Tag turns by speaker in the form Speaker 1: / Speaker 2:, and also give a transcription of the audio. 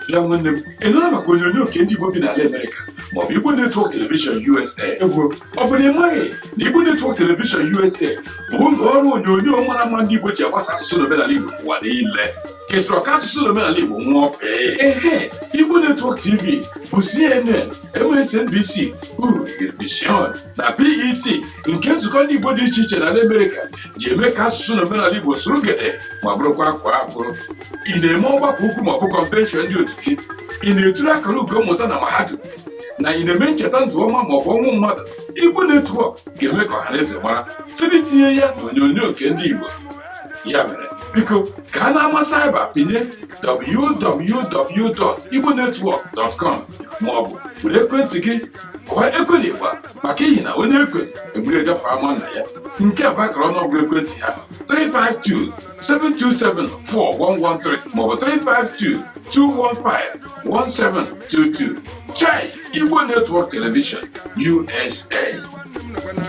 Speaker 1: Ya nwanne m, ị nụla maka onyonyo nke ndị Igbo bi n'ala Amerịka maọbụ Igbo Network Television USA? Egwu, ọ bụ na ị maghị na Igbo Network Television USA bụ ụlọ ọrụ onyonyo mara mma ndị Igbo ji agbasa asụsụ na omenala Igbo n'ụwa niile? Kesịrị ka asụsụ na omenala Igbo nwụọ pee. Ehe, Igbo Network TV bụ CNN, MSNBC, Univision na BET nke nzukọ ndị Igbo dị iche iche n'ala Amerịka ji eme ka asụsụ na omenala Igbo sụrụ gede ma bụrụkwa akwa akwụrụ. Ị na-eme ọgbakọ ukwu maọbụ convention ndị otu gị, ị na-eturu akara ugo mmụta na mahadum, na ị na-eme ncheta ndụ ọma maọbụ ọnwụ mmadụ, Igbo Network ga-eme ka ọha na eze mara site n'itinye ya n'onyonyo nke ndị Igbo. Ya mere, biko gaa n'ama cyber, pinye www.igbonetwork.com maọbụ were ekwentị gị kụọ ekwe n'ịgba, maka ihi na onye ekwe egburu ejefe ama nna ya. Nke a bụ akara ọnụọgụ ekwentị ha: 352 727 4113 maọbụ 352 215 1722. Chai! Igbo Network Television USA.
Speaker 2: Nọkwa na